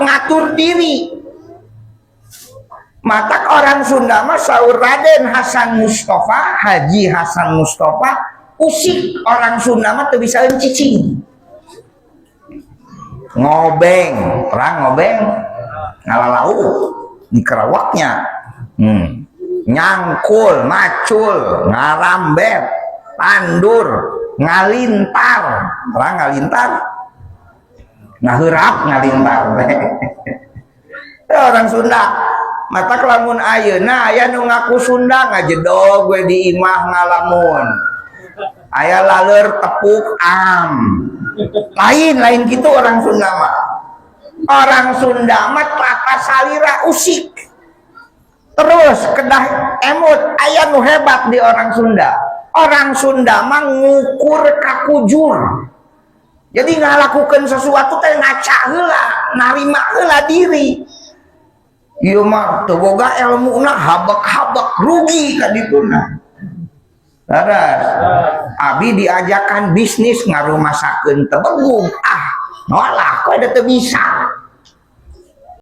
Ngatur diri. Matak orang Sunda mah, saur Raden Hasan Mustafa, Haji Hasan Mustafa, usik. Orang Sunda mah teu bisa cicing. Ngobeng, orang ngobeng ngalalau di kerawaknya. Nyangkul, macul, ngarambet, tandur, ngalintar. Orang ngalintar, ngaheurap ngalintar. Orang Sunda. Matak lamun ayeuna aya nu ngaku Sunda, ngajedog we di imah ngalamun. Aya laleur tepuk am. Lain, lain gitu orang Sunda mah. Orang Sunda mah tata salira usik. Terus kedah emut, aya nu hebat di orang Sunda. Orang Sunda mah ngukur kakujur. Jadi ngalakukan sesuatu teh ngaca heula, narima heula diri. Ieu mah teu boga ilmuna, habak-habak rugi ka dituna. Leres. Abi diajakan bisnis ngarumasakeun tebegug. Ah, nolak kok ada teu bisa.